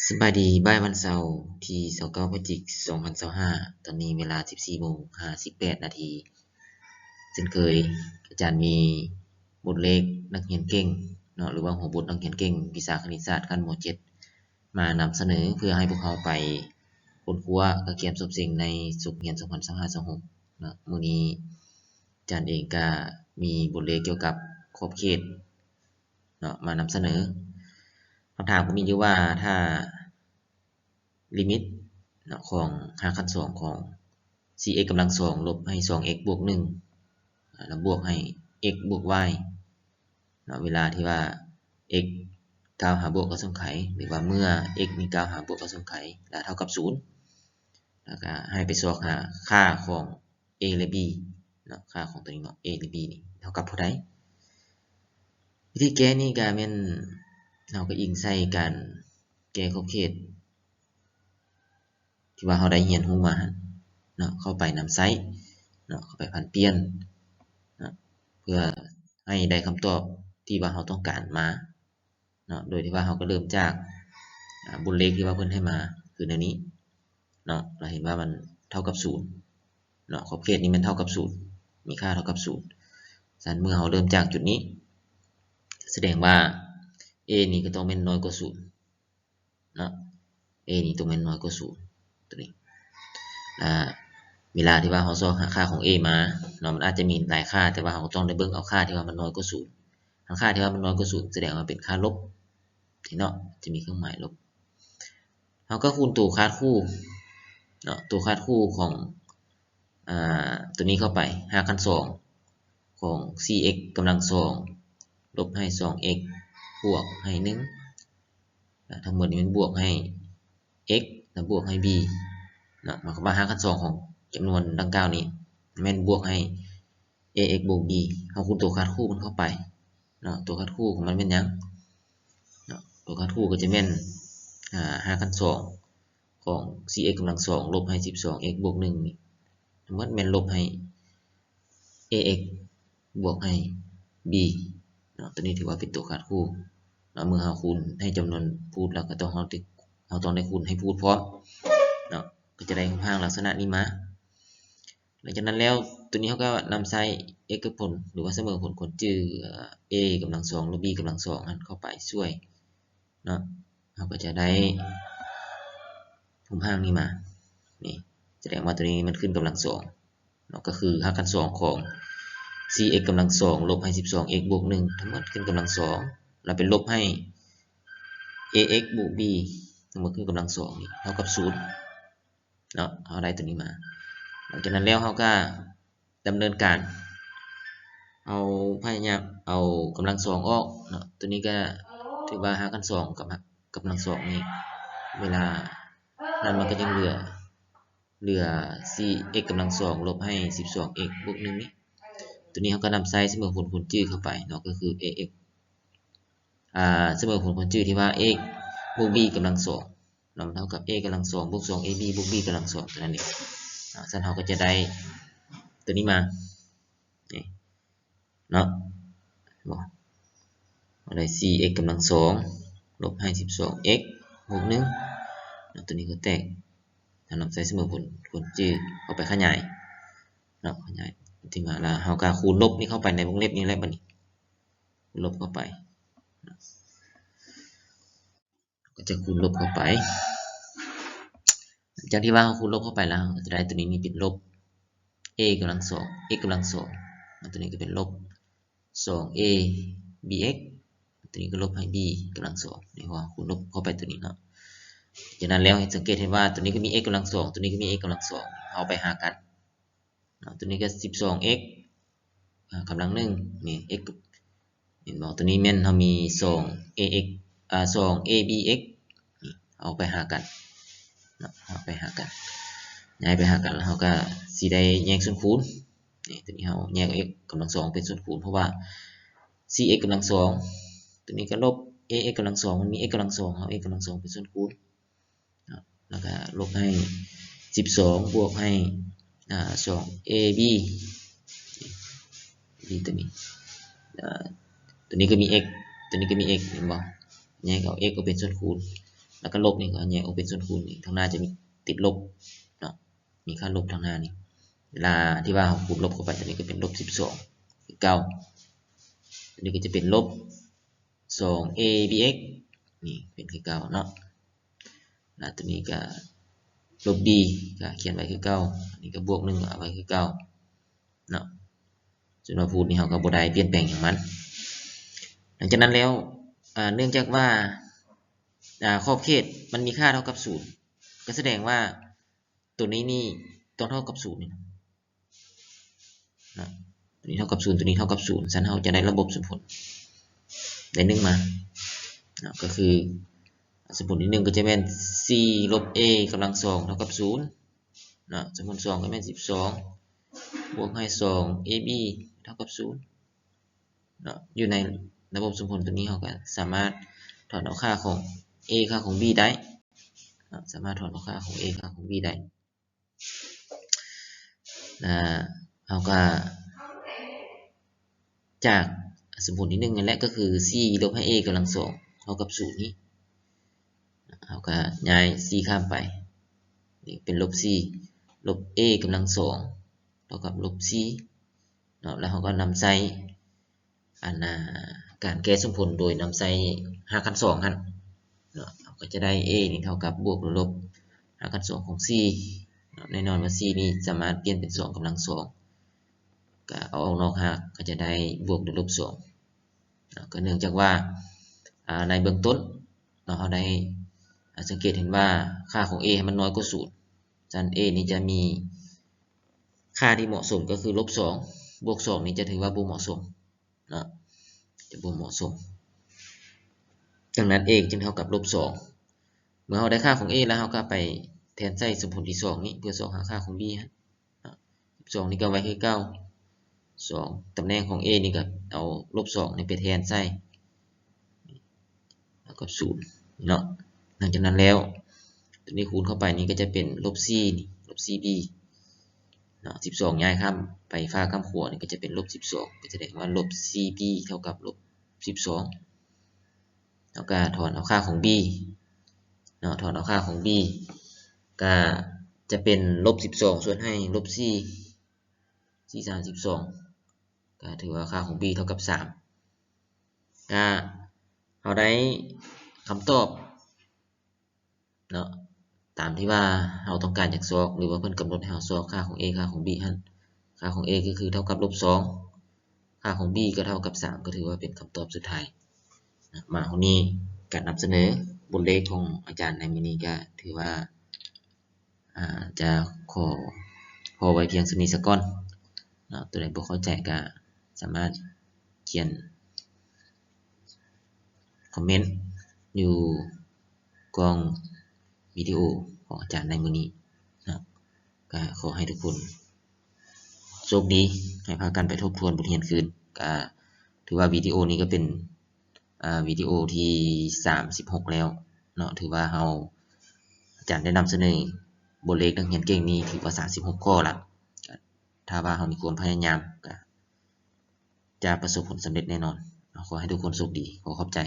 ສະບາຍດີ ບ່າຍວັນເສົາທີຊາວເກົ້າ ພະຈິກ ສອງພັນຊາວຫ້າ ຕອນນີ້ເວລາສິບສີ່ໂມງຫ້າສິບແປດນາທີ. ເຊັ່ນເຄີຍ ອາຈານມີບົດເລກນັກຮຽນເກັ່ງເນາະ ຫຼືວ່າຫົວບົດນັກຮຽນເກັ່ງ ວິຊາຄະນິດສາດຂັ້ນ ມ.ເຈັດ ມານຳສະເໜີ ເພື່ອໃຫ້ພວກເຮົາໄປຄົ້ນຄວ້າກະກຽມສອບເສັງໃນສົກຮຽນ ສອງພັນຊາວຫ້າ ສອງພັນຊາວຫົກເນາະ. ມື້ນີ້ອາຈານເອງກະມີບົດເລກກ່ຽວກັບຂອບເຂດເນາະ ມານຳສະເໜີ. ຄຳຖາມກໍມີຢູ່ວ່າ ຖ້າລິມິດເນາະ ຂອງຮາກຂັ້ນສອງຂອງສີ່ເອັກກຳລັງສອງ ລົບໃຫ້ສອງເອັກບວກໜຶ່ງ ແລ້ວບວກໃຫ້ເອັກບວກວາຍເນາະ ເວລາທີ່ວ່າເອັກກ້າວຫາບວກກັບເຊິ່ງໄຂ ຫຼືວ່າເມື່ອເອັກນີ້ກ້າວຫາບວກກັບເຊິ່ງໄຂ ແລ້ວເທົ່າກັບສູນ ແລ້ວກະໃຫ້ໄປຊອກຫາຄ່າຂອງ A ແລະ B ເນາະ ຄ່າຂອງຕົວນີ້ເນາະ A ແລະ B ນີ້ເທົ່າກັບເທົ່າໃດ. ວິທີແກ້ນີ້ກະແມ່ນເຮົາກະອີງໃສ່ການແກ້ຂອບເຂດທີ່ວ່າເຮົາໄດ້ຮຽນຮູ້ມາຫັ້ນເນາະ ເຂົ້າໄປນຳໃຊ້ເນາະ ເຂົ້າໄປຜັນປ່ຽນເນາະ ເພື່ອໃຫ້ໄດ້ຄຳຕອບທີ່ວ່າເຮົາຕ້ອງການມາ ເນາະ ໂດຍທີ່ວ່າເຮົາກໍເລີ່ມຈາກ ອາ ບົດເລກທີ່ວ່າເພິ່ນໃຫ້ມາຄືແນວນີ້ເນາະ ເຮົາເຫັນວ່າມັນເທົ່າກັບສູນເນາະ ຂອບເຂດນີ້ແມ່ນເທົ່າກັບສູນ ມີຄ່າເທົ່າກັບສູນ. ສະນັ້ນເມື່ອເຮົາເລີ່ມຈາກຈຸດນີ້ ສະແດງວ່າ A ນີ້ກໍຕ້ອງແມ່ນນ້ອຍກວ່າສູນເນາະ A ນີ້ຕ້ອງແມ່ນນ້ອຍກວ່າສູນ ຕົວນີ້ ອາ ເວລາທີ່ວ່າເຮົາຊອກຫາຄ່າຂອງ A ມາເນາະ ມັນອາດຈະມີຫຼາຍຄ່າ ແຕ່ວ່າເຮົາກໍຕ້ອງໄດ້ເບິ່ງເອົາຄ່າທີ່ວ່າມັນນ້ອຍກວ່າສູນ. ຄັນຄ່າທີ່ວ່າມັນນ້ອຍກວ່າສູນ ສະແດງວ່າເປັນຄ່າລົບ ເຫັນເນາະ ຈະມີເຄື່ອງໝາຍລົບ. ເຮົາກໍຄູນໂຕຄາດຄູ່ເນາະ ໂຕຄາດຄູ່ຂອງ ອາ ຕົວນີ້ເຂົ້າໄປ ຮາກຂັ້ນສອງຂອງສີ່ເອັກກຳລັງສອງ ລົບໃຫ້ສອງເອັກບວກໃຫ້ໜຶ່ງ ແລ້ວທັງໝົດນີ້ແມ່ນບວກໃຫ້ x ແລ້ວບວກໃຫ້ b ເນາະ ໝາຍຄວາມວ່າຮາກຂັ້ນສອງຂອງຈຳນວນດັ່ງກ່າວນີ້ ແມ່ນບວກໃຫ້ ax ບວກ b. ເຮົາຄູນຕົວຄາດຄູ່ມັນເຂົ້າໄປເນາະ ຕົວຄາດຄູ່ຂອງມັນແມ່ນຫຍັງເນາະ ຕົວຄາດຄູ່ກໍຈະແມ່ນ ອາ ຮາກຂັ້ນສອງຂອງສີ່ເອັກກຳລັງສອງ ລົບໃຫ້ສິບສອງເອັກບວກໜຶ່ງນີ້ ທັງໝົດແມ່ນລົບໃຫ້ ax ບວກໃຫ້ b ເນາະ ຕົວນີ້ຖືວ່າເປັນຕົວຄາດຄູ່ເນາະ. ເມື່ອເຮົາຄູນໃຫ້ຈຳນວນພູດແລ້ວ ກໍຕ້ອງ ເຮົາຕ້ອງ ເຮົາຕ້ອງໄດ້ຄູນໃຫ້ພູດພ້ອມເນາະ ກໍຈະໄດ້ຮູບຮ່າງລັກສະນະນີ້ມາ. ຫຼັງຈາກນັ້ນແລ້ວ ຕົວນີ້ເຮົາກໍນຳໃຊ້ເອກະຜົນ ຫຼືວ່າສະເໝີຜົນຄວນຈື່ a ກຳລັງສອງ ລົບ b ກຳລັງສອງຫັ້ນເຂົ້າໄປຊ່ວຍເນາະ ເຮົາກໍຈະໄດ້ຮູບຮ່າງນີ້ມາ ນີ້ ສະແດງວ່າຕົວນີ້ມັນຂຶ້ນກຳລັງສອງເນາະ ກໍຄືຮາກຂັ້ນສອງຂອງສີ່ເອັກກຳລັງສອງ ລົບໃຫ້ສິບສອງເອັກບວກໜຶ່ງ ທັງໝົດຂຶ້ນກຳລັງສອງ ແລ້ວໄປລົບໃຫ້ ax ບວກ b ທັງໝົດຂຶ້ນກຳລັງສອງນີ້ເທົ່າກັບສູນ ເນາະ ເຮົາໄດ້ຕົວນີ້ມາ. ຫຼັງຈາກນັ້ນແລ້ວເຮົາກໍດຳເນີນການ ເຮົາພະຍາຍາມເອົາກຳລັງສອງອອກເນາະ ຕົວນີ້ກໍຖືວ່າຮາກຂັ້ນສອງກັບກຳລັງສອງນີ້ ເວລານັ້ນມັນກໍຍັງເຫຼືອ ເຫຼືອສີ່ເອັກກຳລັງສອງ ລົບໃຫ້ສິບສອງເອັກບວກໜຶ່ງນີ້ ຕົວນີ້ເຮົາກໍນຳໃຊ້ສະເໝີຜົນຄວນຈື່ເຂົ້າໄປເນາະ ກໍຄື ax ອາ ສະເໝີຜົນຄວນຈື່ທີ່ວ່າ x ບວກ b ກຳລັງສອງ ເນາະ ມັນເທົ່າກັບ a ກຳລັງສອງ ບວກສອງ ab ບວກ b ກຳລັງສອງ ເທົ່ານັ້ນເອງເນາະ. ຊັ້ນເຮົາກໍຈະໄດ້ຕົວນີ້ມາ ນີ້ເນາະ ເຮົາໄດ້ສີ່ເອັກກຳລັງສອງ ລົບໃຫ້ສິບສອງເອັກບວກໜຶ່ງເນາະ ຕົວນີ້ກໍແຕກ ເຮົານຳໃຊ້ສະເໝີຜົນຄວນຈື່ເຂົ້າໄປຂະຫຍາຍເນາະ ຂະຫຍາຍທີ່ມາ ແລ້ວເຮົາກໍຄູນລົບນີ້ເຂົ້າໄປໃນວົງເລັບນີ້ແຫຼະ ບັດນີ້ ລົບເຂົ້າໄປ ກໍຈະຄູນລົບເຂົ້າໄປ. ຫຼັງຈາກທີ່ວ່າເຮົາຄູນລົບເຂົ້າໄປແລ້ວ ເຮົາກໍຈະໄດ້ຕົວນີ້ນີ້ເປັນລົບ a ກຳລັງສອງ x ກຳລັງສອງ ແລ້ວຕົວນີ້ກໍເປັນລົບສອງ a b x ຕົວນີ້ກໍລົບໃຫ້ b ກຳລັງສອງ ນີ້ເຮົາຄູນລົບເຂົ້າໄປຕົວນີ້ເນາະ. ຈາກນັ້ນແລ້ວໃຫ້ສັງເກດເຫັນວ່າຕົວນີ້ກໍມີ x ກຳລັງສອງ ຕົວນີ້ກໍມີ x ກຳລັງສອງ ເຮົາເອົາໄປຫາກັນ ເນາະ ຕົວນີ້ກໍສິບສອງ x ອາ ກຳລັງໜຶ່ງ ນີ້ x ເຫັນບໍ່ ຕົວນີ້ແມ່ນເຮົາມີສອງ a x ອາ ສອງ a b x ນີ້ເອົາໄປຫາກັນເນາະ ເອົາໄປຫາກັນ ຍ້າຍໄປຫາກັນ ແລ້ວເຮົາກໍຊິໄດ້ແຍກສ່ວນຄູນ ນີ້ ຕົວນີ້ເຮົາແຍກເອົາ x ກຳລັງສອງເປັນສ່ວນຄູນ ເພາະວ່າສີ່ x ກຳລັງສອງ ຕົວນີ້ກໍລົບ a x ກຳລັງສອງ ມັນມີ x ກຳລັງສອງ ເຮົາເອົາ x ກຳລັງສອງເປັນສ່ວນຄູນ ເນາະ ແລ້ວກໍລົບໃຫ້ສິບສອງ ບວກໃຫ້ ອາ ສອງ a b b ຕົວນີ້ ອາ ຕົວນີ້ກໍມີ x ຕົວນີ້ກໍມີ x ເຫັນບໍ່ ແຍກເອົາ x ອອກເປັນສ່ວນຄູນ ແລ້ວກໍລົບນີ້ກໍແຍກອອກເປັນສ່ວນຄູນນີ້ ທາງໜ້າຈະມີຕິດລົບເນາະ ມີຄ່າລົບທາງໜ້ານີ້ ເວລາທີ່ວ່າເຮົາຄູນລົບເຂົ້າໄປ ຕົວນີ້ກໍເປັນລົບສິບສອງຄືເກົ່າ ຕົວນີ້ກໍຈະເປັນລົບສອງ a b x ນີ້ເປັນຄືເກົ່າເນາະ ແລ້ວຕົວນີ້ກໍລົບ b ກໍຂຽນໄວ້ຄືເກົ່າ ອັນນີ້ກໍບວກໜຶ່ງເອົາໄວ້ຄືເກົ່າເນາະ ສ່ວນວ່າພູດນີ້ເຮົາກໍບໍ່ໄດ້ປ່ຽນແປງຫຍັງມັນ ຫຼັງຈາກນັ້ນແລ້ວ ອາ ເນື່ອງຈາກວ່າ ອາ ຂອບເຂດມັນມີຄ່າເທົ່າກັບສູນ ກໍສະແດງວ່າຕົວນີ້ນີ້ຕ້ອງເທົ່າກັບສູນນີ້ນະ ຕົວນີ້ເທົ່າກັບສູນ ຕົວນີ້ເທົ່າກັບສູນ ຊັ້ນເຮົາຈະໄດ້ລະບົບສົມຜົນໄດ້ໜຶ່ງມາເນາະ ກໍຄືສົມຜົນທີໜຶ່ງກໍຈະແມ່ນສີ່ລົບ a ກຳລັງສອງເທົ່າກັບສູນເນາະ ສົມຜົນສອງກໍແມ່ນສິບສອງບວກໃຫ້ສອງ a b ເທົ່າກັບສູນເນາະ ຢູ່ໃນລະບົບສົມຜົນຕົວນີ້ ເຮົາກໍສາມາດຖອນເອົາຄ່າຂອງ a ຄ່າຂອງ b ໄດ້ເນາະ ສາມາດຖອນເອົາຄ່າຂອງ a ຄ່າຂອງ b ໄດ້ ແລ້ວເຮົາກໍຈາກສົມຜົນທີໜຶ່ງນັ້ນແຫຼະ ກໍຄືສີ່ລົບໃຫ້ a ກຳລັງສອງເທົ່າກັບສູນນີ້ ເຮົາກໍຍ້າຍສີ່ຂ້າມໄປ ນີ້ເປັນລົບສີ່ ລົບ a ກຳລັງສອງເທົ່າກັບລົບສີ່ເນາະ ແລ້ວເຮົາກໍນຳໃຊ້ ອັນ ອາ ການແກ້ສົມຜົນໂດຍນຳໃຊ້ຮາກຂັ້ນສອງຫັ້ນເນາະ ເຮົາກໍຈະໄດ້ a ນີ້ເທົ່າກັບບວກ ຫຼື ລົບຮາກຂັ້ນສອງຂອງສີ່ເນາະ ແນ່ນອນວ່າສີ່ນີ້ສາມາດປ່ຽນເປັນສອງກຳລັງສອງ ກໍເອົາອອກນອກຮາກກໍຈະໄດ້ບວກ ຫຼື ລົບສອງເນາະ ກໍເນື່ອງຈາກວ່າ ອາ ໃນເບື້ອງຕົ້ນເນາະ ເຮົາໄດ້ ອາ ສັງເກດເຫັນວ່າຄ່າຂອງ a ມັນນ້ອຍກວ່າສູນ ຊັ້ນ a ນີ້ຈະມີຄ່າທີ່ເໝາະສົມ ກໍຄືລົບສອງ ບວກສອງນີ້ຈະຖືວ່າບໍ່ເໝາະສົມ ເນາະ ຈະບໍ່ເໝາະສົມ ດັ່ງນັ້ນ a ຈຶ່ງເທົ່າກັບລົບສອງ ເມື່ອເຮົາໄດ້ຄ່າຂອງ a ແລ້ວ ເຮົາກໍໄປແທນໃສ່ສົມຜົນທີສອງນີ້ ເພື່ອຊອກຫາຄ່າຂອງ b ຫັ້ນເນາະ ສິບສອງນີ້ກໍໄວ້ຄືເກົ່າ ສອງ ຕຳແໜ່ງຂອງ a ນີ້ກໍເອົາລົບສອງນີ້ໄປແທນໃສ່ ເທົ່າກັບສູນເນາະ ຫຼັງຈາກນັ້ນແລ້ວ ຕົວນີ້ຄູນເຂົ້າໄປນີ້ກໍຈະເປັນລົບສີ່ນີ້ ລົບສີ່ b ເນາະ ສິບສອງຍ້າຍຂ້າມໄປຟາກຂ້າມຂວານີ້ກໍຈະເປັນລົບສິບສອງ ກໍສະແດງວ່າລົບສີ່ b ເທົ່າກັບລົບສິບສອງ ເຮົາກໍຖອນເອົາຄ່າຂອງ b ເນາະ ຖອນເອົາຄ່າຂອງ b ກໍຈະເປັນລົບສິບສອງສ່ວນໃຫ້ລົບສີ່ ສີ່ສາມສິບສອງ ກໍຖືວ່າຄ່າຂອງ b ເທົ່າກັບສາມ ກໍເຮົາໄດ້ຄຳຕອບເນາະ ຕາມທີ່ວ່າເຮົາຕ້ອງການຢາກຊອກ ຫຼືວ່າເພິ່ນກຳນົດໃຫ້ເຮົາຊອກຄ່າຂອງ a ຄ່າຂອງ b ຫັ້ນ ຄ່າຂອງ a ກໍຄືເທົ່າກັບລົບສອງ ຄ່າຂອງ b ກໍເທົ່າກັບສາມ ກໍຖືວ່າເປັນຄຳຕອບສຸດທ້າຍນະ ມາຮອດນີ້ການນຳສະເໜີບົດເລກຂອງອາຈານໃນມື້ນີ້ກໍຖືວ່າ ອາ ຈະຂໍພໍໄວ້ພຽງສ່ຳນີ້ສາກ່ອນເນາະ ຕົວໃດບໍ່ເຂົ້າໃຈກໍສາມາດຂຽນຄອມເມັນຢູ່ກ່ອງວິດີໂອຂອງອາຈານໃນມື້ນີ້ເນາະ ກໍຂໍໃຫ້ທຸກຄົນໂຊກດີ ໃຫ້ພາກັນໄປທົບທວນບົດຮຽນຄືນ ກໍຖືວ່າວິດີໂອນີ້ກໍເປັນ ອາ ວິດີໂອທີສາມສິບຫົກແລ້ວເນາະ ຖືວ່າເຮົາ ອາຈານໄດ້ນຳສະເໜີບົດເລກນັກຮຽນເກັ່ງນີ້ ຖືວ່າສາມສິບຫົກຂໍ້ລະ ຖ້າວ່າເຮົາມີຄວາມພະຍາຍາມ ກໍຈະປະສົບຜົນສຳເລັດແນ່ນອນເນາະ ຂໍໃຫ້ທຸກຄົນໂຊກດີ ຂໍຂອບໃຈ.